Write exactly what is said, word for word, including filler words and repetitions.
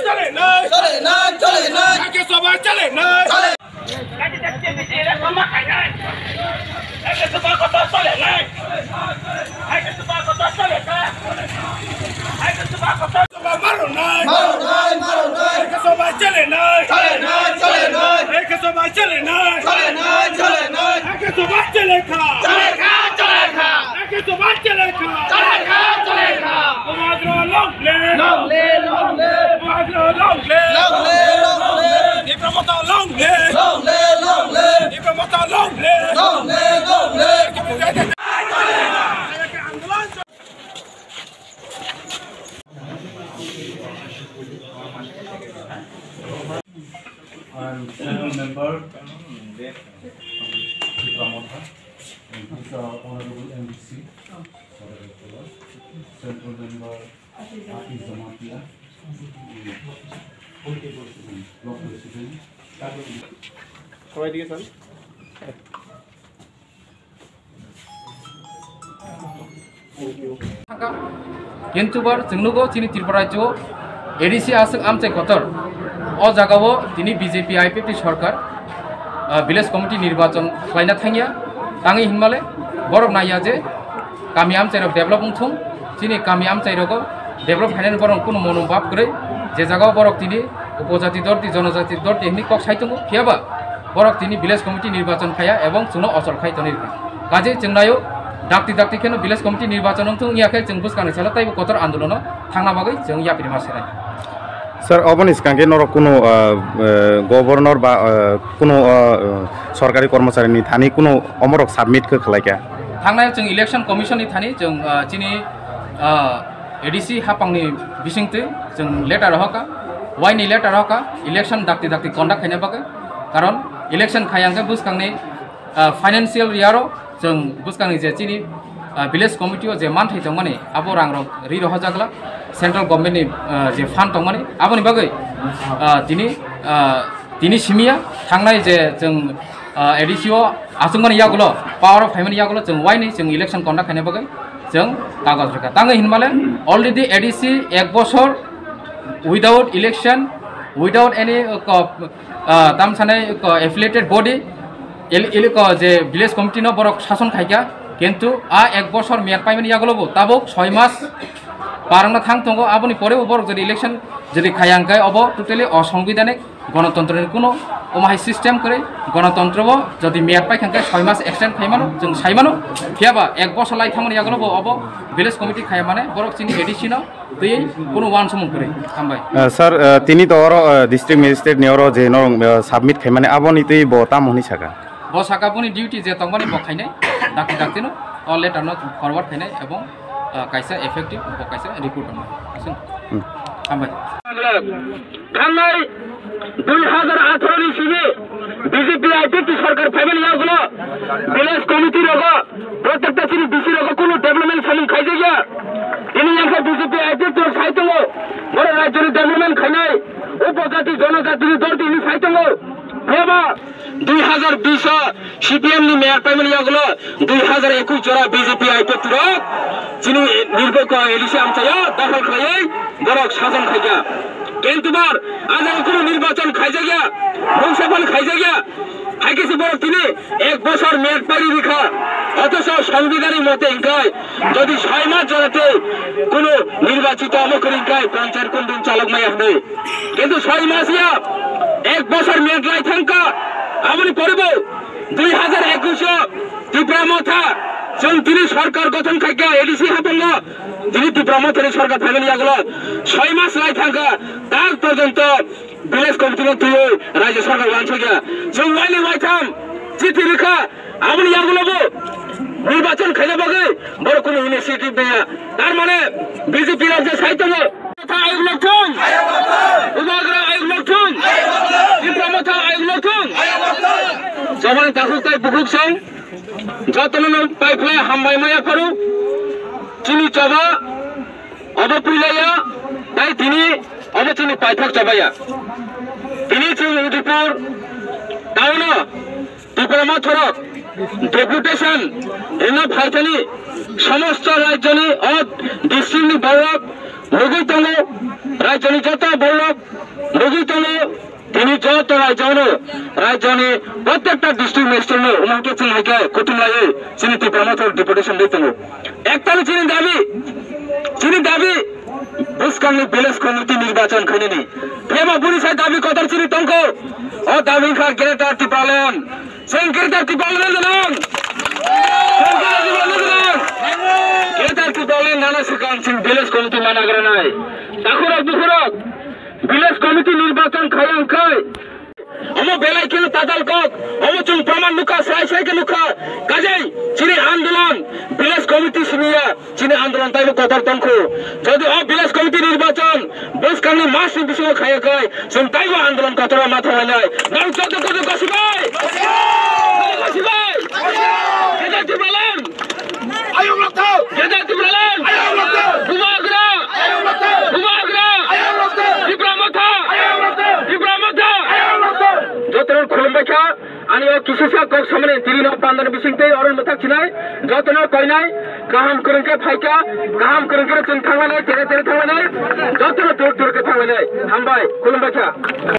চলে নাই, চলে নাই, চলে নাই। রাজ্যসভা চলে নাই। চলে। মারো নাই। মারো নাই, মারো নাই। রাজ্যসভা চলে নাই। চলে নাই, চলে নাই। রাজ্যসভা চলে নাই। চলে নাই, চলে নাই। রাজ্যসভা চলে খা। চলে খা, চলে খা। রাজ্যসভা চলে খা। চলে খা, চলে খা। Long live! Long live, long live! Long live, long live! Long live, long live! Tipra Motha long live! Long live, long live! Tipra Motha long live! Long live, long live! And central member, Tipra Motha, and this is our honorable M D C, central member, Hafiz Jamatia, block president. সবাই দিকে sir. Kintu bar chwng nugo chini Tripura rajyo A D C aswk amchai kotor. O jagao tini B J P I P F T sorkar, ah, village committee nirbachon khlaina thangya. Tangwi hinmale borok naiya je kami amchairok develop wngthung, chini kami amchairogo develop khainani borok kunu monobhab kwrwi, je jagao borok tini upojati dorti, jonojati dorti hinwi kok sai tongo, phiyaba borok tini village committee nirbachon khaiya ebong chwngno ochol khai tonwi rwkha. Kaje chwng naio, dakti dakti kheno village committee nirbachon wngthung wngya khe chwng bwskangni salo taibo kotor andolono thangna bagwi chwng yapri ma serai. Sir, oboni swkang khe norok kunu, ah, ah, governor ba, ah, kunu, ah, ah, sorkari kormocharini thani kunu omorok submit khe khlai kha? Thangnai chwng election commission ni thani chwng, ah, chini, ah, A D C hapangni bisingtwi chwng letter rohorkha, waini letter rohorkha election dakti dakti conduct khaina bagwi, karon election khayang khe bwskangni ah, financial year o chwng bwskangni je chini, ah, village committee o je manthai tongmani abo rangrok ri rohorjakla central government ni, ah, je fund tongmani aboni bagwi, ah, tini, ah, tini simiya thangnai je chwng, ah, A D C o achukmani yagulo power o phaimani yagulo chwng waini chwng election conduct khaina bagwi chwng kagoj rwkha. Tangwi hinmale already A D C ek bosor without election, without any, uh, co-, ah, tamsanai, ko, affiliated body, el-, el-, ko, je village committee no borok sason khaikha, kintu a ek bosor meyad paimani yagulo bo tabuk soi mas parwngna thang tongo, aboni pore bo borok jodi election jodi khaya hwnkhe obo totally osongbidhanik, gonotontro ni kuno omo hai system kwrwi, gonotontro bo jodi meyad paikha hwnkhe soi mas extend khaimano, chwng saimano, phiyaba ek bosor lai thangmani yagulo bo obo village committee khaya mane borok chini A D C no twi kunu uansukmung kwrwi. Hambai. Ah, sir, ah, tini to oro, ah, district magistrate ni oro je no, ah, submit khaimani aboni twi bo tamo hwnwi saka? Bo saka boni duty je tongmani bo khainai, dakti dakti no o letter no forward khainai ebong, ah, kaisa effective bo kaisa report wngnai. Aswk. Hmm. Hambai. Thangnai dui hazar atharo ni simi B J P I P F T sorkar phaimani yagulo village committee rogo protekta chini B C rogo kunu development samung khaijakya. Tini yangkha B J P I P F T rok sai tongo, borok rajyoni development khainai, upojati jonojati ni dol tini sai tongo. Phiyaba dui hazar bish o C P M ni mayor paimani yagulo dui hazar ekush jora B J P I P F T rok chini nirbai ko A D C amchaio dokhol khlaiwi borok sason khaikha. Kintu bar, ajang kunu nirbachon khaijakya, mungsa phano khaijakya. Hai khe se borok tini ek bosor meyad pairi rikha. Othocho songbidhani mote hingkhai, jodi soi mas jora tei kunu nirbachito omo kwrwi hingkhai, panchayat kunu din chalok maya hwnwi. Kintu soi mas ya, ek bosor meyad lai thangkha. Aboni pore bo dui hazar ekush o Tipra Motha, chwng tini sorkar gothon khaikha A D C hapango, tini Tipra Mothani sorkar phaimani yagulo soi mas lai thangkha, tak porjonto village committee no twiwi rajya sorkar uansukya. Chwng waini waitham chithi rwkha, aboni yagulo bo nirbachon khaina bagwi borok kunu initiative naya. Tar mane B J P rok je sai tongo. Motha ayuk lokthung. Bubagra ayuk lokthung. Tipra Motha ayuk lokthung. Jomani takhuk tai bukhuk song. Jotono no pai phlai hambai maya pharo. Chini choba obo puilaya, tai tini obo chini paithak chobaya. Tini chwng Udaipur town o Tipra Motha rok Deputation rina phaithani somosto rajyoni o district ni borok nugui tongo, rajyoni joto borok nugui tongo, tini joto rajyono, rajyoni protekta district magistrate no umangke chwng hai khe kutung laiwi chini Tipra Motha deputation rwi tongo. Ektani chini dabi, chini dabi bwskangni village committee nirbachon khainani. Phiyaba buni sai dabi kotor chini tongkho. O dabi wngkha Greater Tipraland. Chwng Greater Tipraland nang. Chwng Greater Tipraland nang. Greater Tipraland nana swkang chwng village committee mana granai. Takhurok bukhurok village committee nirbachon khayang khai. Omo belai kheno tatal kok. Omo chwng praman nukha, sai sai khe nukha. Kajai chini andolon village committee siniya. Chini andolon taibo kotor tongkhu. Jodi o village committee nirbachon bwskangni masni bisingo khaya khai, chwng taibo andolon kotor ma thanglainai. Nang joto kotor gosibai! Gosibai! Greater Tipraland! Ayung Lathar! Greater Tipraland! Ayung Lathar! Bubagra! Ayung Lathar! Bubagra! Ayung Lathar! Tipra Motha! Ayung Lathar! Tipra Motha! Ayung Lathar! Jotono khulumbai kha. Ani o kisisa kok samani tini no pandani bising tei oro mwthak sinai, jotono koinai, kaham kwrwng khe phaikha, kaham kwrwng khe chwng thanglainai, tere tere thanglainai, jotono dur dur khe thanglainai. Hambai, khulumbai kha.